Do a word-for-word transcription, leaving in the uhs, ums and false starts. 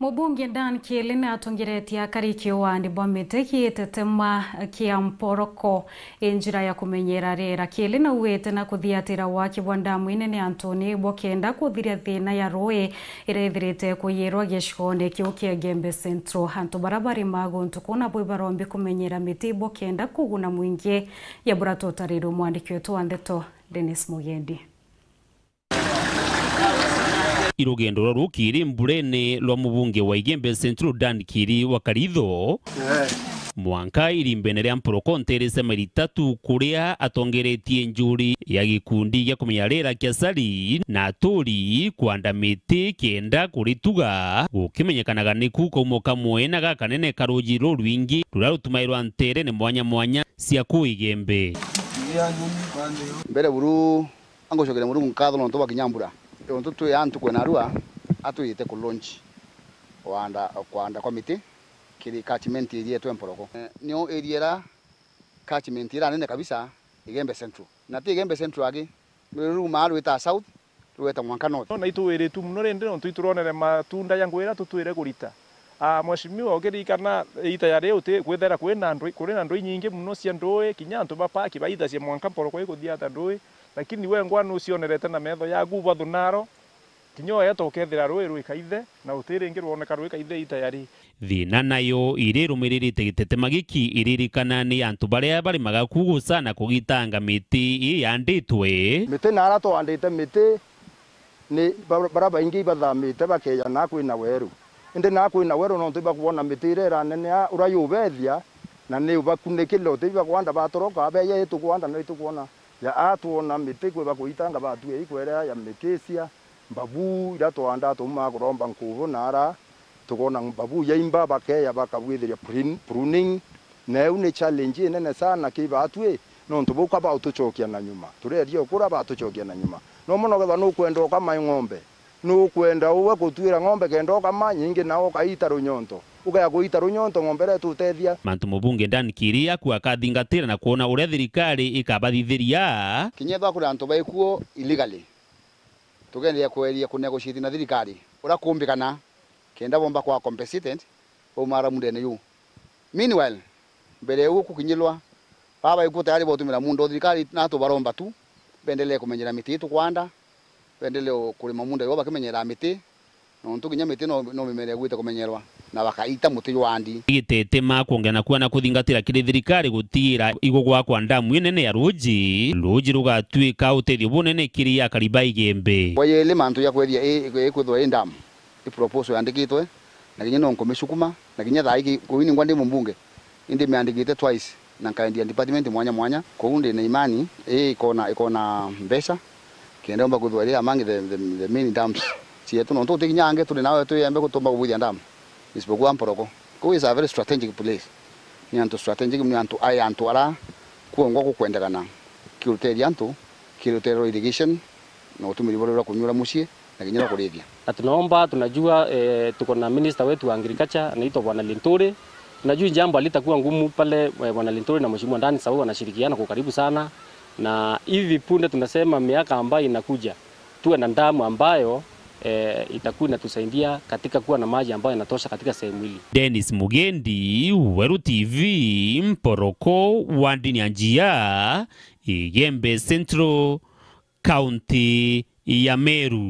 Mubunge Dan Kiili ni atongeretie akari kiuandi bwa miti kiitetema kia Mporoko i njira ya kumenyera riera. Kiili nauite na kuthiatira waki bwa ndamu inene antuni bukenda kuthiria thina ya rui iria ithirite kuyirwa gicigone kiu kia Igembe Central. Antu baria barimaga guntu kuu nabo ibarombi kumenyera miti bukenda kuguna mwingi. Ya bura tutarirwe mwandiki wetu wa ndeto Dennis Mugendi. I rugendo rwa rukiri mburene rwa mubunge wa Igembe Central Dan Kiili wa Karitho, mwanka irimbene ria Mporoko nteere cia maili tatu, kuria atongeretie njuri ya gikundi gia kumenya riera kia Sari na aturi kwanda miti kenda kurituga, gukimenyekanaga niku kaumo kamwe na gakanene ka ruuji rurwingi ruria rutumairwa nteerene mwanya mwanya cia kuu Igembe. Mbere buru, angucokeria Murungu nkatho nontu bwa kinya mbura. Nontu twi antu kwena arua, atwite ku launch kwanda, kwanda kwa miti kiri catchment area yetu ya Mporoko. Eh, nio area ira catchment ira nene kabisa Igembe Central. Na ti Igembe Central aki, ruru maa rwita South, rweta mwanka North. Na itwiritue mono rindi nontu ituronere matunda ja ngugi iria tutwire kurita. Ah, Mheshimiwa, ukiririkana iita ya riu ti kwithira kwina ndwi, kuri na ndwi inyingi mono cia ndui, kinya antu ba paki baithacia mwanka Mporoko ikuthia ata ndui, lakini we ngwa nucionerete na metho yaku bwa thunaro, kinya ugeeta ukethira rui rwikaithe, na uti ringi rwoneka rwikaithe iita ya ri. Thina nayo irirumiririte gitetema giki iririkana ni antu baria barimaga ku gucana kugitanga miti iyanditwe. Miti na aria twandite miti ni ba-, baria baingi ibathamite bakeja na kwina weru. Indi na kwina weru nontu ibakwona miti iria iraneneha uria yubethia, na ni ubakunikile uti ibakwanda batoroka, beja itukwanda na itukwona. Ya atwona miti kwi bakuitanga batue ikwerea ya mikesia, mbabu iria twandaa tumaa kuromba nkubu na ara tukoona mbabu yaimba bakeya bakabwithiria prin-, pruning, na iu ni challenge inene sana ki batui, nontu bau ka bautucokia na nyuma. Tureria ukura batucokia na nyuma. No mono kethwa nukwenda ukama ng'ombe, nukwenda uwe kutuira ng'ombe kenda ukama, nyingi nao ukaita runyonto. Ukaya kuita runyonto ng'ombe iria itutethia. Mantu mubunge Dan Kiiri aku akathingatira na kwona uria thirikari ikabathithiria. Kinya ethwa kuri antu baikuo illegally, tukenderea kweria kunegotiate na thirikari uria kumbikana kenda bomba kwa compensated baumara mundene yu. Meanwhile, mbere ya uguo kukinyirwa, baba ikuo tayari botumira mundo, thirikari na tubaromba tu bendelee kumenyera miti itukwanda, bendelee kurima munda yo bakimenyera miti, nontu kinya miti no, no mimera igwite kumenyerwa. Na bakaita muti jwa andi. Gitetema kwongera na kuana kuthingatira kiri thirikari gutigira igugwakwa ndamu inene ya ruuji, ruuji rugatuika utethio bunene kiri akari ba Igembe. Kwa yeli mantu ja kwethia i, i, ikwithwa i ndamu, i proposal yandikitwe, na kinya no nkumisukuma, na kinya thaa ii, kuu ningwa ndi mumbunge, indi miandikite twice, na nkaendia department mwanya mwanya. Kuu ndi na imani, ii ikona, ikona mbeca, kenda umba kwithwa iri among the, the, the main dams cietu, nontu uti kinya angi turi nawe twi embe kutumba kubwithia dam. Isipokuwa Mporoko. Kuu is a very strategic place. Ni antu strategic, ni antu, ai antu ara kuongwa gukwendekana kiruteria antu, kiruterwa irrigation, na utumiri buria bwa kunyura mucii, na kinya bwa kurithia. Na tunaomba, tunajua, eh, tuko na minister wetu wa agriculture, anaitwa Bwana Linturi. Tunajua jambo halitakuwa ngumu pale, eh, Bwana Linturi na Mheshimiwa Dan Sawe wanashirikiana kwa karibu sana. Na hivi punde tunasema miaka ambayo inakuja, tuwe na damu ambayo, eh, itakuwa inatusaidia katika kuwa na maji ambayo yanatosha katika sehemu hili. Dennis Mugendi, Weru T V, Mporoko, wandini ya Njia, Igembe Central, County ya Meru.